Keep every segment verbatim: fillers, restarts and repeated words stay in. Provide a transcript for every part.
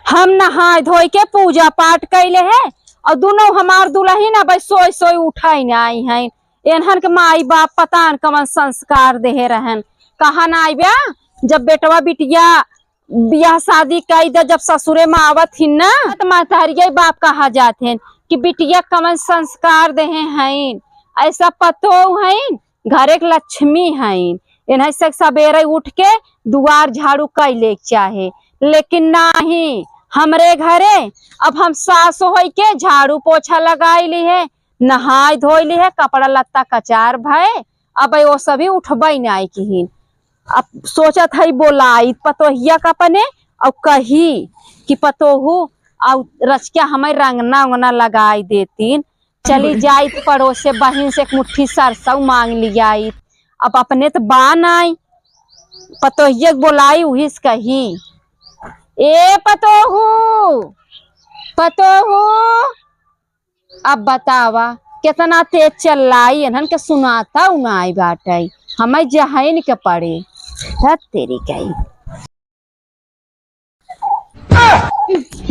हम नहाय धोय के पूजा पाठ कइले है, अउर दुनो हमार दुलहिन अब सोय सोय उठइ नाहीं हैं। एनहन के माई बाप पता न कवन संस्कार देहे रहन। कहा नाहीं बा, जब बेटवा बिटिया बियाह शादी कइ दे, जब ससुरे में आवत हिन ना, त महतारिया बाप कहा जात हैं कि बिटिया कवन संस्कार देहे हैं, अइसा पतोह हैं, घरे के लक्ष्मी हईन, इन्हें से सबेरे उठ के दुआर झाड़ू कइ ले के चाहे, लेकिन नाहीं, हमरे घरे अब हम सास होइ के झाड़ू पोछा लगाइ लिहे, नहाइ धोइ लिहे, कपड़ा लत्ता कचार भए, अब ओ सभी उठबइ नाहीं किहिन। अब सोचत हई बोलाई पतोहिया का अपने, अउ कही कि पतोहू, अउ रचिका हमें रंगना उंगना लगाइ देतीन, चली जाइत पड़ोसे बहिन से एक मुट्ठी सरसौ मांग लियाइत। अब अपने त बा नाई, पतोहिए के बोलाई, उही से कही, "ए पतोहू, पतोहू।" अब बतावा, केतना तेज चल्लाई, इन्हन के सुनाता उ नाई बाटइ, हमें जहइन के पड़े। धत तेरी कही।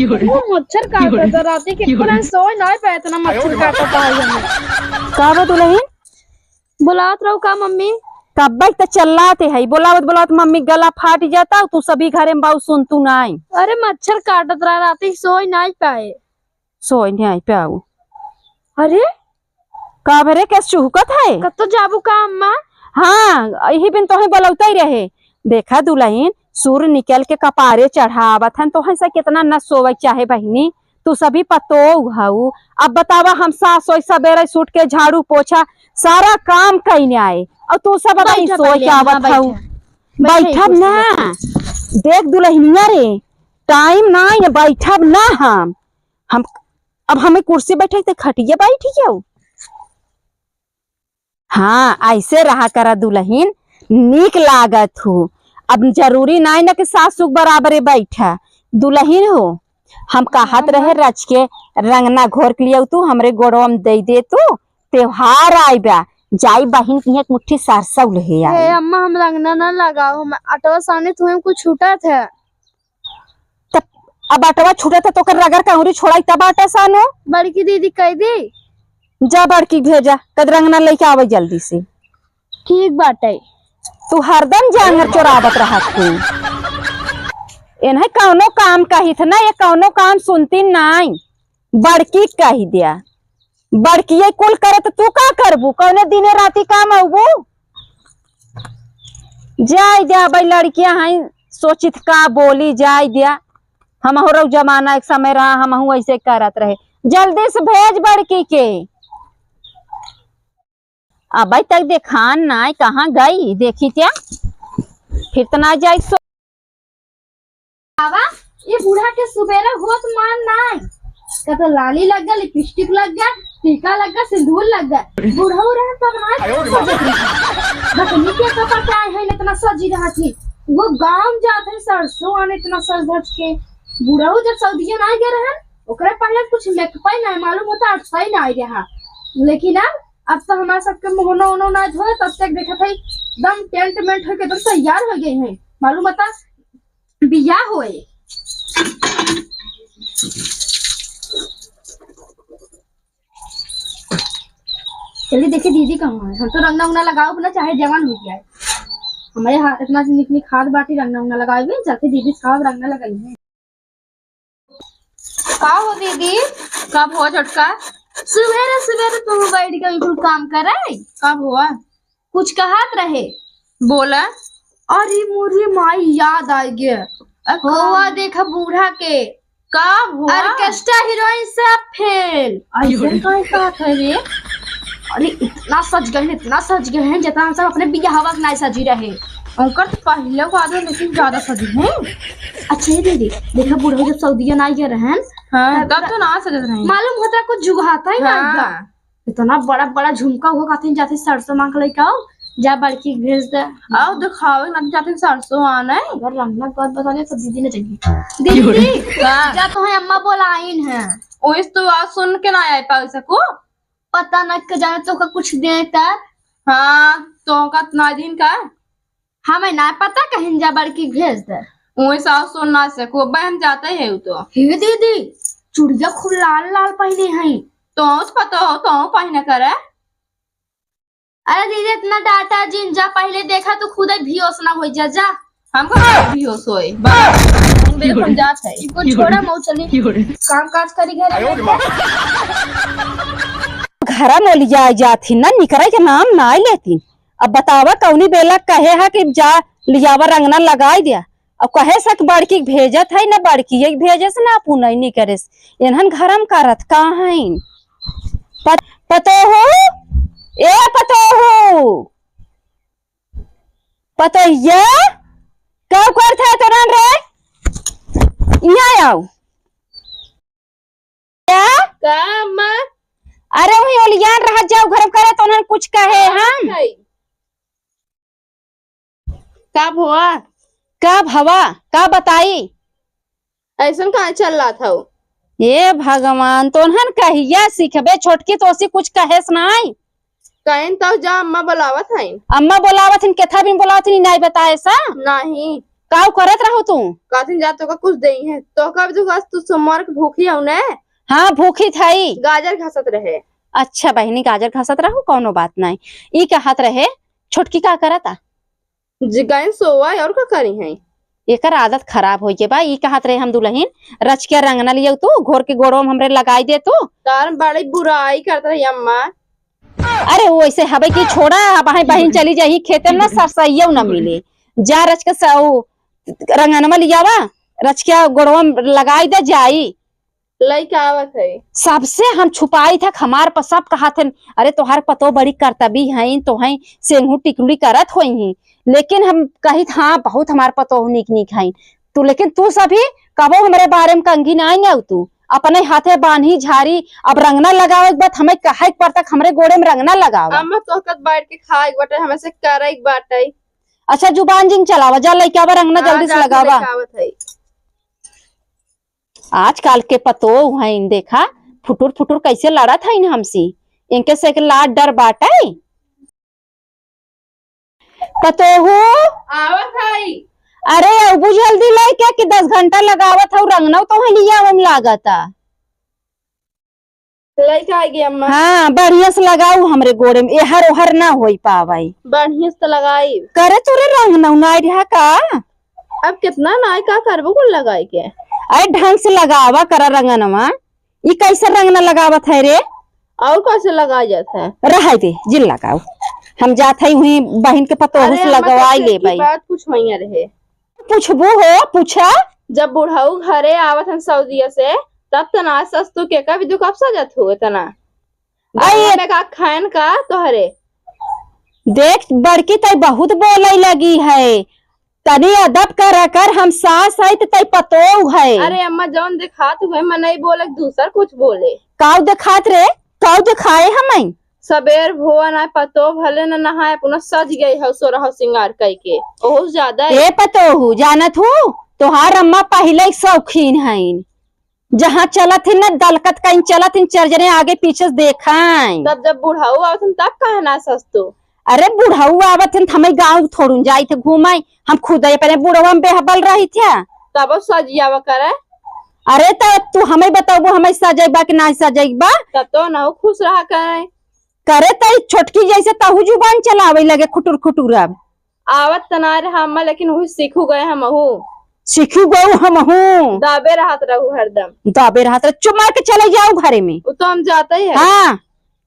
वो मच्छर काटत है, राती के पूरा सोए नाई पाए, इतना मच्छर काटत है हमें। का बा दुलहिन? बोलात रहो का मम्मी? कब्बे त चल्लाते है, बोलावत बोलावत मम्मी गला फाट जाता, तू सभी घरे में बाऊ सुन तू नाई। अरे मच्छर काटत रहा, राती सोए नाई पाए। सोए नाई पाऊ। अरे का भरे के चुहकत है? कत्तो जाबू का अम्मा? हाँ, यही बिन तोहे बोलौते रहे। देखा दुलहिन, सूर्य निकल के कपारे चढ़ावत हन, तोहे से कितना न सोवे के चाहे बहिनी, तू सभी पतोह हऊ। अब बतावा, हम सास सोई सबेरे से उठ के झाड़ू पोछा सारा काम कइने आए, अउर तू सब अबहीं बैठा सोए पहिले, के आवत हाँ, हऊ। बैठा। बैठा बैठब कुर्सी ना, पर। देख दुलहिनिया रे, टाइम ना है, बैठब ना हम। हम, अब हमें कुर्सी बैठे त खटिया बैठ जाऊ। हाँ, ऐसे रहा करा दुलहिन, नीक लागत हू। अब जरूरी नाई ना कि सासू के बराबरे बैठा, दुलहिन हो। हम कहत रहे रच के रंगना घोर के लियाऊ तू, हमरे गोड़वा में दे दे तू, त्योहार आइबा, जाई बहिन की एक मुट्ठी सरसौ ले हे आई। अम्मा, हम रंगना ना लगाओ, हम अटवा साने तुहे कुछ छूटत है। तब अब अटवा छूटत है तो ओकर रगड़ के अंगुरी छोड़ाई तब आटा सानो। बड़की दीदी कह दी। जा बड़की भेजा, कद रंगना लेके आवे जल्दी से। ठीक बाटे। तू हरदम जांगर चोरावत रहत हू। इन्हें कौनो काम कहित ना, ये कौनो काम सुनती नाई। बड़की कह दिया। बड़किए कुल करे त तू का करबू? कौने दिने राती काम अउबू? जाय द्या, अबे लड़कियां हैं, सोचित का बोली, जाय द्या। हमहू रउ जमाना एक समय रहा, हमहू ऐसे करत रहे। जल्दी से भेज बड़की के। अबे तक देखान नाय, कहाँ गई? देखी क्या? फिर त ना जाई सो। बाबा, ये बूढ़ा के सुबेरे होत मान नाय। कतो लाली लग गया, लिपस्टिक लग गया, टीका लग गया, सिंदूर लग गया। बूढ़ऊ रहे तब नाय सजत रही। बकनी के तो पता है इतना सजी रहा थी। वो गांव जात है सरसों आने इतना सज धज के। बूढ़ऊ जब सऊदिया ना गए रहे, ओकरे पहले कुछ मेकअप ही ना मालूम होता, अच्छा ही ना रहा। लेकिन अब अब तो हमारे सबके मुहनो उनो ना धोए, तब तक देखत है एकदम टेंट मेंट होके एकदम तैयार हो गए हैं। मालूम बता बिया होए। चलिए देखिए दीदी कहाँ है। हम तो रंगना उंगना लगाओ बोला, चाहे जवान हो गया है। हमारे हाथ इतना निक निक हाथ बाटी रंगना उंगना लगाए हुए, जाके दीदी साहब रंगना लगाई है। का हो दीदी? का भवा छोटका? सुबेरे सुबेरे तू बैठ के बिल्कुल काम करे? का भवा? कुछ कहत रहे। बोला। अरे मोरी माई याद आ गया। अ, का? होवा देखा बूढ़ा के। का भवा? ऑर्केस्ट्रा हीरोइन सब फेल। ऐसे काहे कहत है रे? अरे इतना सज गए हैं, इतना सज गए हैं, जितना हम सब अपने बियाहवा के नाय सजी रहे। उनकर तो पहले वाला लेकिन ज्यादा सजी हैं। अच्छा ये दीदी, देखा बूढ़ा जब सऊदिया ना गए रहन, हाँ, तब तब तो ना सजत रहे। मालूम होता कुछ जुगाता ही ना हाँ। इतना। इतना बड़ा बड़ा झुमका हुआ, कहते हैं जाते सरसों मांग के लेके आओ, जा बड़की के भेज दे। आओ दिखाओ ना, जाते सरसों आना है। अगर रंगना बात बता दे तो दीदी ने चाहिए। दीदी, का? जा तुम्हें अम्मा बोलाइन है। ओइस तो आज सुन के ना आए पाऊ सकू। पता न के जाने तोका कुछ दे का। हाँ, तोका इतना दिन का। हमें ना पता, कहीं जा बड़की भेज दे। उहे सास सुन ना सको, बहन जाते है उ तो। हे दीदी, चुड़िया खूब लाल लाल पहिने हैं। तो उस पतो हो, तो पहिने करे। अरे दीदी, इतना डांटा जिन, जा पहिले देखा तो खुदे बेहोश ना होइ जा, जा। हमको बेहोश होए, बाबा, हम बेहोश जात है। इनको छोड़ा, मऊ चली। काम काज करी घर में। घरा में लिया जात ही ना, निकरे के नाम ना लेती। अब बतावा, कौनी बेला कहे है कि जा लियावा, रंगना लगाई दिया। अब कहे से कि बड़की के भेजत है ना, बड़की एक भेजस ना, अपू नहीं निकरेस। इन्हन घरम करत का हईन? पत-, पतोहू, ए पतोहू, पतोहिया, का करत है तोरन रे? यहाँ आओ। क्या? का अम्मा? अरे वही ओलियान रहत जाओ, घर करे तो उन्हन कुछ कहे हम। का भवा? का भवा? का बताई? ऐसन काहे चल रहा था? ए भगवान, तोन्हन कहिया सीखबे? छोटकी तोसी कुछ कहेस नाई। कहेन तउ जा, अम्मा बोलावत हईन। अम्मा बोलावत हईन, केथा बिन बोलावत हईन, नाई बताए सा? नहीं। काउ करत रहू तू? कहथिन जा तोका कुछ देई है। तोका भी दुख, तू सोमवार के भूखी हऊ ने? हाँ, भूखी थई। गाजर घसत रहे। अच्छा बहिनी, गाजर घसत रहू, कौनो बात नाई। ई कहत रहे, छोटकी का करता? जिगाइन सोवा और का करी हैं? एकर आदत खराब होइ के बा। ई कहत रहे हम दुलहिन, रच के रंगना लियो तू, घोर के गोड़ो में हमरे लगाई दे तू। तार बड़ी बुराई करत रही अम्मा। अरे वो ऐसे हवे कि छोड़ा, अब बहिन चली जाही खेते में ना, सरसइयो ना मिले। जा रच के स-, उ, रंगनवा लियावा, रच के गोड़वा में लगाई दे जाई। लइका आवत है। सबसे हम छुपाई था, हमार प-, सब कहत हन, "अरे, तोहार पतोह बड़ी करतबी हईन, तोहई सेंगू टिकुली करत होइहीं।" लेकिन हम कहित, "हाँ, बहुत हमार पतोह नीक नीक हईन।" तू, लेकिन तू सभी कबो हमरे बारे में कंगी नाई आऊ तू। अपने हाथे बान्ही झारी, अब रंगना लगावे के बाद हमें कहे के पड़ता कि हमरे गोड़े में रंगना लगावा। अम्मा, तोहका त बैठ के खाए के बाटे, हमें से करे के बाटे। अच्छा, जुबान जिन चलावा, जा लइका आवा, रंगना हाँ, जल्दी से जाके लगावा। लइका आवत है। आजकल के पतोह हईन, देखा, फुटुर फुटुर कैसे लड़त हईन हमसे। इनके से एक लाज डर बाटे। पतोहू, आवत हई। अरे, अबू जल्दी लइके कि दस घंटा लगावत हऊ, रंगनौ तो है लिया हम लागता। लइका आ गया अम्मा। हाँ, बढ़िया से लगाऊ हमरे गोड़े में, एहर ओहर ना होई पावई। बढ़िया से लगाई। करे तोरे रंगनौ नाई रहा का? अब कितना नाई का करबो कुल लगाई के। अरे ढंग से लगावा करा रंगनवा। ई कैसे रंगना लगावत है रे? और कैसे लगाई जात है? रहे दे, जिन लगाऊ। हम जात है वहीं बहिन के पतोहू से लगवाई लेबई। बात कुछ वहीं रहे। पूछबू हो, पूछा। जब बुढ़ऊ घरे आवत हन सऊदिया से, तब त ना सस्तु के का भी दुख अब सजत हुए तना। आई गाँव में का खाएन का तोहरे? देख बड़की, तई बहुत बोले लगी है, तनी अदब करा कर, हम सास है त तई पतोह है। अरे अम्मा, जौन देखात हुए मनई बोले, दूसर कुछ बोले। काऊ देखात रे? काऊ देखाए हमई? सबेर भोआ ना पतोह भले न नहाए, अपना सज गई हौ सोरह सिंगार कई के, ओहू ज्यादा ही। ए पतोहू, जानत हू, तोहार अम्मा पहिले ही शौकीन हईन। जहाँ चलत ही न दलकत कहीं चलत ही, चार जने आगे पीछे से देखाएं। तब जब बुढ़ऊ आवत हन, तब काहे ना सस्तु? अरे बुढ़ऊ आवत हन, हमें गाँव थोड़ुन जाई थे घूमाई, हम खुद ही अपने बुढ़वा में बेहबल रही थे। तब सजियावा करे। अरे त तू हमें बताबू, हमें सजैबा कि ना सजैबा? तब तो ना खुश रहा करे। करे त ई छोटकी जैसे तहू जुबान चलावे लगे खुटुर खुटुर। अब आवत त ना रहा अम्मा, लेकिन वही सीखू गए हमहू। सीखू गऊ हमहू। दाबे रहत रहू हरदम। दाबे रहत रह, चुप मार के चले जाऊ घरे में। वो तो हम जाते ही है। हाँ,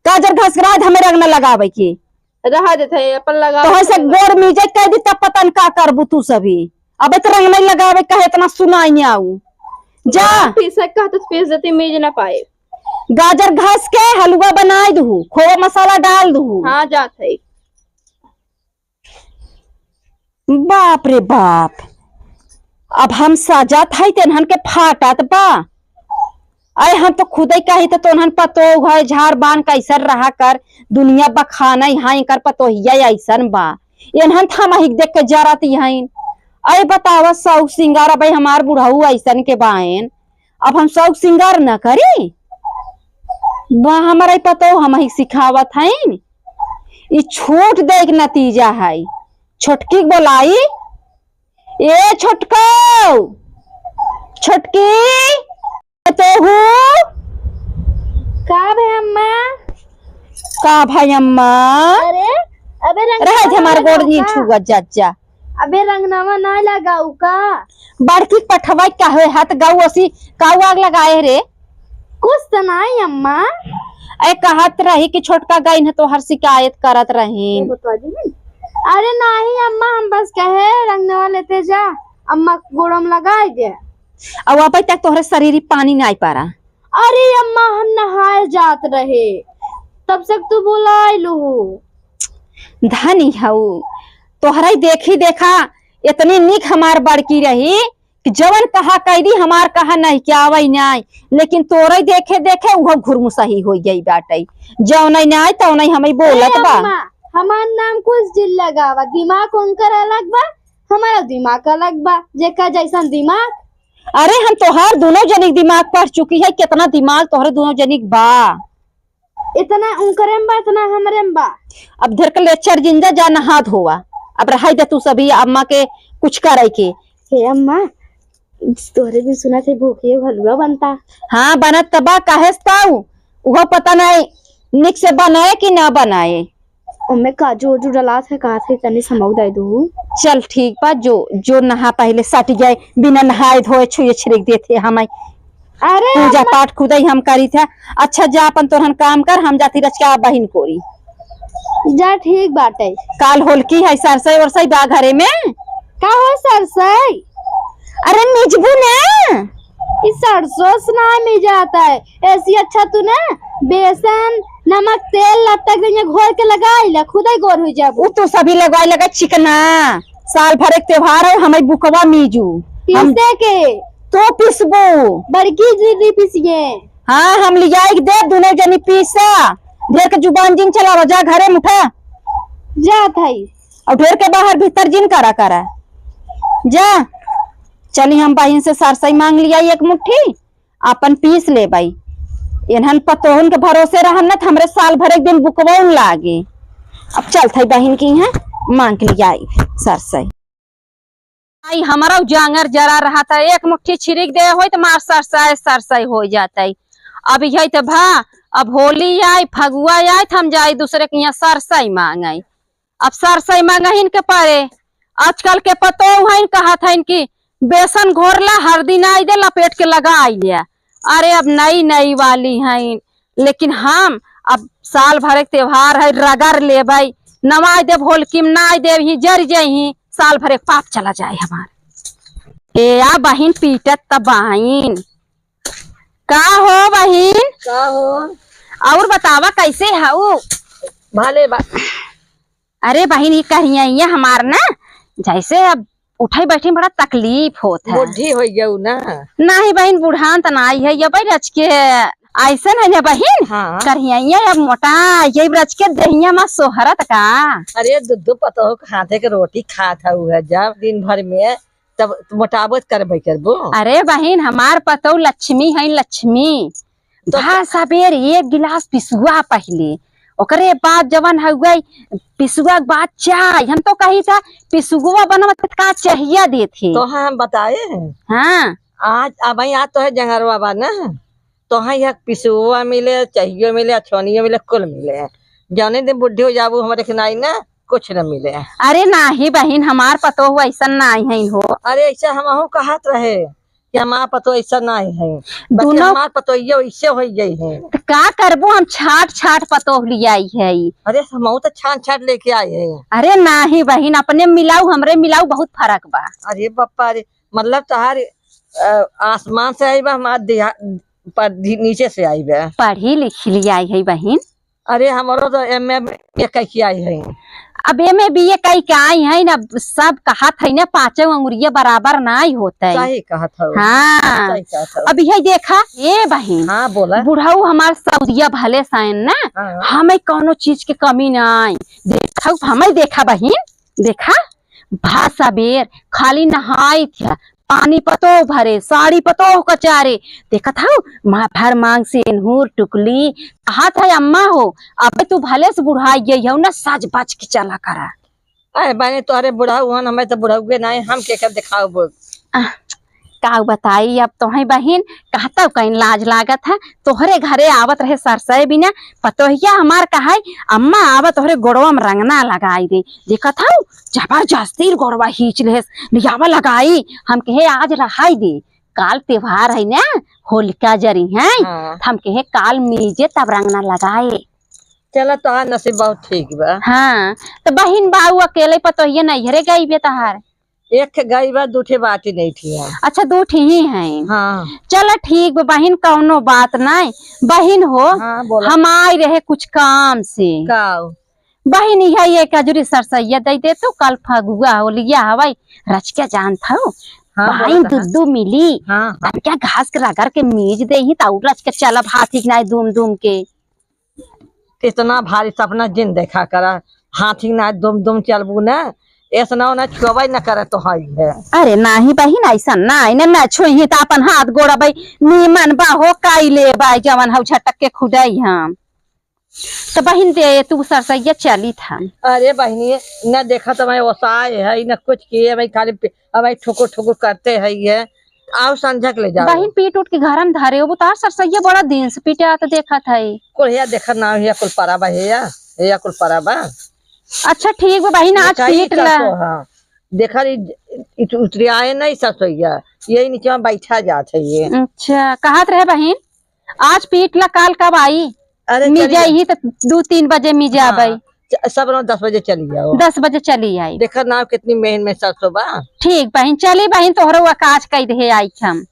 गाजर घसकरात हमें रंगना लगावे के। रहा देते है, अपन लगा तोहर से गोड़ मीजे कह दी, तब पता न का करबू तू सभी। अब तो रंगना लगावे कहे इतना सुनाई आऊ। जा। पीसे कहते पीस देती, मीज ना पाए। गाजर घस के हलवा बनाए दू, खोवा मसाला डाल दू। हाँ, जात है। बाप रे बाप, अब हम सजत हई त इन्हन के फाटत बा। अरे हम तो खुदे कही त तोन्हन पतोह है, झाड़ बान कैसन रहा कर, दुनिया बखाने हाँ एकर पतोहिया ऐसन बा। इन्हन त हमहिक देख के जरत हईन। अरे बतावा सौक सिंगार, अब हमार बुढ़ऊ ऐसन के बाएन, अब हम सौक सिंगार न करी? बा हमारा पतोह हमहिक सिखावत हईन। ई छोट देख नतीजा है। छोटकी के बोलाई, ए छोटको, छोटकी, तोहू। का भे अम्मा? का भाई अम्मा? अरे, अबे रंगनवा रहे थे हमार ना गोड़ लगाऊ नी का? छुआ जा, जा। अबे रंगनवा ना लगाऊ का? बड़की पठवा का होए हाथ गाऊ असी काऊ आग लगाए रे? कुछ तो नहीं अम्मा। ए कहत रही कि छोटका गइन है तोहर शिकायत करत रही। ये बता दी ना। अरे नहीं अम्मा, हम बस कहे रंगनवा लेते जा, अम्मा गोड़म लगाए दे। अब अबे तक तोहरे शरीर ही पानी नाई पारा। अरे अम्मा, हम नहाए जात रहे, तब से तू बुलाए लू। धनी हऊ, तोहरा ही देखी देखा, इतनी निक हमार बड़की रही कि जवन कहा कह दी, हमार कहा नहीं क्या आवई नहीं, लेकिन तोरे देखे देखे उहो घुरमुसही हो गई बाटे, जौन नहीं तौन हमें ए बोलत बा। अम्मा, हमार नाम कुछ जिन लगावा, दिमाग उनकर अलग बा, हमारा दिमाग अलग बा, जेका जैसन दिमाग। अरे हम तोहार दोनों जनिक दिमाग पढ़ चुकी है, कितना दिमाग तोहरे दोनों जनिक बा। इतना उनकरे में बा, इतना हमरे में बा। अब ढेर के लेक्चर जिन जा, जा नहा धोवा। अब रहाई दे तू सभी अम्मा के कुछ करे के। हे अम्मा, तोहरे भी सुना थे भूखिए हलवा बनता। हाँ बनत त बा, काहे से ताऊ? उहो पता नहीं निक से बनाए कि ना बनाए। ओमे काजू ओजू डलात है, कहा थे तनी समऊ दे दू। चल ठीक बा, जो जो नहा पहले सट जाए, बिना नहाए धोए छुए छिड़क देते हमें। अरे पूजा अम्मा। पाठ खुदई हम करी था। अच्छा जा अपन तोरहन काम कर, हम जाती रचका बहिन कोरी। जा ठीक बाटे। काल होलकी है, सरसई वरसई बा घरे में। का हो सरसई? अरे मिजबू ना। ई सरसों से ना मिल जाता है, ऐसी अच्छा तू ना बेसन नमक तेल लत्ता के घोर के लगाई ला, खुदई गोर हो जाबू। उ तो सभी लगाई लगा चिकना, साल भर एक त्योहार है, हमें बुकवा मीजू। हम पीसे के? तो पिसबू। बड़की दीदी पिसिए। हाँ, हम लियाई के देब, दुनो जनी पीसा। ढेर के जुबान जिन चलावा, जा घरे मुठा। जात हई। और ढेर के बाहर भीतर जिन करा करा। जा, चली हम बहिन से सरसई मांग लियाई एक मुट्ठी, अपन पीस लेबई। इन्हन पतोहन के भरोसे रहम न त हमरे साल भर एक दिन बुकवउन लागे। अब चलत हई बहिन की यहाँ मांग लियाई सरसई। आई हमरा जांगर जरा रहा था, एक मुट्ठी छिड़क दे होई त मार सरसाए सरसाए हो जाता है। अब यही त भा, अब होली आई, फगुआ आई, त हम जाई दूसरे के यहाँ सरसाई मांगाई। अब सरसाई मांगहिन के परे, आजकल के पतोह हइन कहत हइन कि बेसन घोरला, हरदी नाई दे, लपेट के लगाई ले। अरे अब नई नई वाली हइन, लेकिन हम अब साल भर एक त्योहार है, रगड़ लेबै, नवाई देब, होलकी में नाई देब, ही जर जइही, साल भर एक पाप चला जाए हमार। ए आ बहिन पीटत त बाइन। का हो बहिन? का हो? और बतावा कैसे हऊ? भले बा। अरे बहिन, ई करिया हमार ना, जैसे अब उठे बैठे में बड़ा तकलीफ होत है। बूढ़ी हो गऊ ना? नहीं बहिन, बुढ़ान त नाई है, ये बैठ के ऐसे नहीं ना बहिन। हाँ। करिया अब मोटा, ये रच के देहिया मा सोहरत का। अरे दो दो पतोह के हाथे के रोटी खात हऊ है जब दिन भर में, तब मोटाबो करबे करबो। अरे बहिन, हमार पतोह लक्ष्मी है, लक्ष्मी। तो भा सबेर एक गिलास पिसुआ पहिले, ओकरे बाद जवन हउए पिसुआ के बाद चाय। हम तो कही था पिसुआ बनवा त का चाहिया देत है। तो हम बताए हैं। हाँ। आज अब आज तो है जंगरवा बा ना, तो है यहाँ पिसुआ मिले, चाहियो मिले, अछोनियो मिले, कुल मिले। जौने दिन बुढ़ी हो जाबू हमरे के नाई ना कुछ न मिले। अरे नाही बहिन, हमार पतोह ऐसन नाही है हो। अरे ऐसा हमहू कहत रहे कि हमार पतोह ऐसा नाही है, बाकी दुनो हमार पतोहियो ऐसे हो गई है। त का करबो, हम छाट छाट पतोह लियाई है। अरे हमहू तो छान छाट लेके आए हैं। अरे नाही बहिन, अपने मिलाऊ हमरे मिलाऊ बहुत फर्क बा। अरे बप्पा रे, मतलब तोहार, अ, आसमान से आई बा, हमार देहा-, पर धी-, नीचे से आई बा। पढ़ी लिखी लियाई है बहिन। अरे हमरो तो एम ए बी ए कइके आई है। अब एम ए बी ए कइके आई है ना, सब कहत है ना पाँचों अंगुरिया बराबर नाई होत है। सही कहत हऊ। हाँ। सही कहत हऊ। अब यही देखा ए बहिन, हाँ, बोला। बुढ़ऊ हमार सऊदिया भले साइन ना, हाँ। हमें कौनो चीज के कमी नाई। देखा, हमें देखा बहिन, देखा, भा सबेर खाली नहाई थे, पानी पतोह भरे, साड़ी पतोह कचारे। देखत हऊ, माँ भर मांग सेन्हूर टुकली। कहत है अम्मा हो, अबे तू भले से बुढ़ाई गई हऊ ना, सज बज के चला करा। अरे बहिनी, तोहरे बुढ़ऊ हन, हमें तो बुढ़ऊ के नाई, हम के कर दिखाओ बोल। आह, का बताई अब तोहई बहिन, कहता कहीं लाज लागत है। तोहरे घरे आवत रहे सरसई बिना, पतोहिया हमार कहाई, "अम्मा आवा तोहरे गोड़वा में रंगना लगाई दे।" देखत हऊ, जबरदस्ती गोड़वा खींच लेस, "लियावा लगाई।" हम कहे, "आज रहाई दे, काल त्योहार है ना, होलिका जरी है।" हाँ। हम कहे, "काल मीजे तब रंगना लगाए।" चला, तोहार नसीब बहुत ठीक बा। हाँ, तो बहिन बाऊ अकेले पतोहिया नैहरे गई बे तहार? एक ठे गई बा, दू ठे बाटी नहीं थी है। अच्छा, दू ठे ही हैं। हाँ। चला ठीक बा बहिन, कौनो बात नहीं। बहिन हो, हाँ, बोला। हम आई रहे कुछ काम से। का? बहिन, यह एक अजुरी सरसैया दे दे तू, कल फगुआ होलिया हवाई, रच के जानत हो। हाँ, बहिन, बोला। दुद्दू मिली। हाँ। तब क्या घास के रगड़ के मीज दे ही, तो रच के चलब हाथी के नाई दूम दूम के। इतना भारी सपना जिन देखा करा, हाथी ना दुम दुम चलबू ना, ऐसना ना छुआबे न करे तो हई है। अरे नाही बहिन, ऐसा ना, इन्हें ना छुई तो अपन हाथ गोड़ा भाई नीमन बा हो, काई ले बा, जवन हऊ झटक के खुदाई हम। तो बहिन दे, तू सरसैया चली था। अरे बहिनी, न देखा तो मैं ओसाए है, न कुछ किए, भाई खाली पे-, अब भाई ठुकुर ठुकुर करते है ये। आओ संझा के ले जाओ। बहिन, पीट उठ के घर में धरे हो, तार सरसैया बड़ा दिन से पीटे आत देखत है। कुल हिया देखत ना, हिया कुल परा बा, हिया, हिया कुल परा बा। अच्छा, ठीक बा बहिन, आज देखा, ई पीट ला। सरसों, हाँ। देखा, ई, ई उतरियाए नहीं सरसैया, यही नीचे में बैठा जात है ये। अच्छा, कहत रहे बहिन, आज पीट ला, काल कब आई? अरे, मी चली जाई जा। ही तो दू तीन बजे मी जाबई। हाँ, च-, सब लोग दस बजे चली जाओ। दस बजे चली आई। देखा ना कितनी मेहन में सरसों बा। ठीक बहिन, चली बहिन, तोहरो वा काज कई दे आई हम।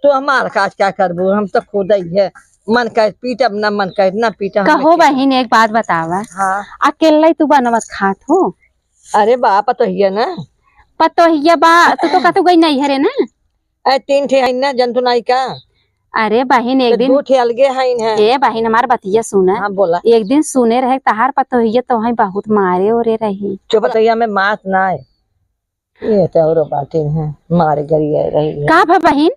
तो हमार काज क्या करबू, हम तो खुद ही है, मन कहे पीटब, ना मन कहे ना पीटब, हमें कहो क्या? बहिन, एक बात बतावा। हाँ। अकेले तू बनवत खात हो? अरे बा, पतोहिया ना। पतोहिया बा, तू तो कहतू गई नैहरे ना। ए, तीन ठे हईन ना, जंतु नाई का? अरे बहिन, एक तो दिन दू ठे अलगे हईन है। ए बहिन, हमार बतिया सुना। हाँ, बोला। एक दिन सुने रहे, तहार पतोहिया तोहई बहुत मारे ओरे रही। चुप रहिया में मात ना है। ये तो औरो बातें हैं, मारे गरिया रही है। का भा बहिन?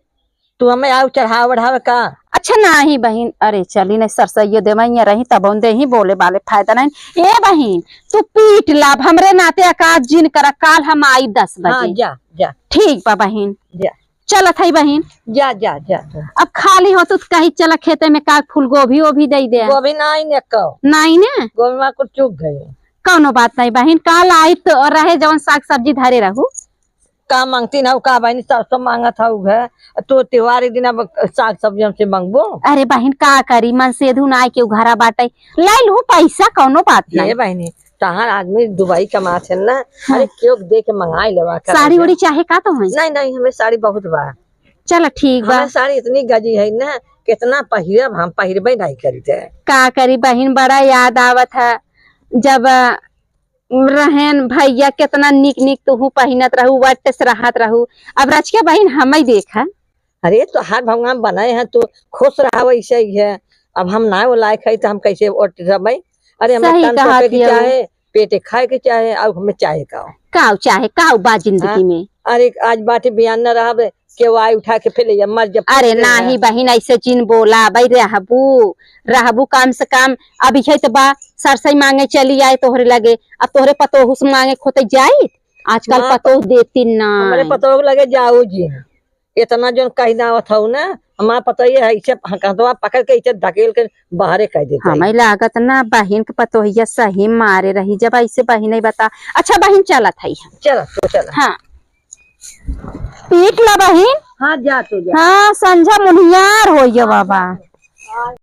तू हमें आउ चढ़ाव बढ़ावे का? अच्छा नाही बहिन, अरे चली नहीं, सरसैया देवैया रही, तब उन दे ही बोले बाले फायदा नहीं। ए बहिन, तू पीट लाभ, हमरे नाते अकाज जिन करा, काल हम आई दस हाँ, बजे। जा, जा। ठीक बा बहिन। जा। चलत हई बहिन। जा, जा, जा, जा। अब खाली हो तू कहीं चला खेते में का फूल गोभी ओभी दे दे। गोभी नाई ने को। नाई ने? गोभी मा कुछ चूक गए। कौनो बात नहीं बहिन, काल आई तो रहे जवन साग सब्जी धरे रहू। का मांगती ना, का बहिनी सरसों मांगत हऊ घ, तो त्योहार के दिन अब साग सब्जी हमसे मांगबो? अरे बहिन, का करी, मन सेधू ना आए के उ घरा बाटे, लाई लू पैसा, कौनो बात ये नहीं। बहिनी, तहार आदमी दुबई कमात है ना, हाँ। अरे क्यों दे के मंगाई लेवा कर साड़ी दे। उड़ी चाहे का तो है? नहीं, नहीं, हमें साड़ी बहुत बा। चल ठीक बा। हमें साड़ी इतनी गजी है ना, कितना पहिरब हम, पहिरबे नहीं करी थे। का करी बहिन, बड़ा याद आवत है जब रहेन भैया, केतना निक निक तुहू पहिनत रहू, वट से रहत रहू। अब रचिका बहिन हमई देखा। अरे, तोहार भगवान बनाए हैं, तू खुश रहा वैसे ही है। अब हम ना वो लायक है, तो हम कैसे ओट रहबे? अरे, हमें सही तन कहा तोपे के थी अब। चाहे, पेटे खाए के चाहे, अब हमें चाहे का? काऊ चाहे, काऊ बा जिंदगी हाँ? में? अरे, आज बाटे बिहान न रहबे, केहू आई उठा के फेले या मर जब अरे फेले नाही या। बहिन, ऐसे जिन बोला, भाई रहबू, रहबू कम से कम। अब इहे त बा, सरसई मांगे चली आए तोहरे लगे, अब तोहरे पतोहू से मांगे खोते जाई? आजकल हाँ, पतोह देती ना। हमरे पतोह के लगे जाओ जी, इतना जोन कही ना आवत हऊ ना, हमार पतोह ये है, इसे हकतवा पकड़ के इसे धकेल के बाहरे कर देते हैं। हमें लागत ना बहिन के पतोहिया सही मारे रही, जब ऐसे बहिन नहीं बता। अच्छा बहिन चलत है। चला, तो चला। हाँ। पीट ला बहिन। हाँ, जा तू जा। हाँ, संझा मुनियार होइए बाबा।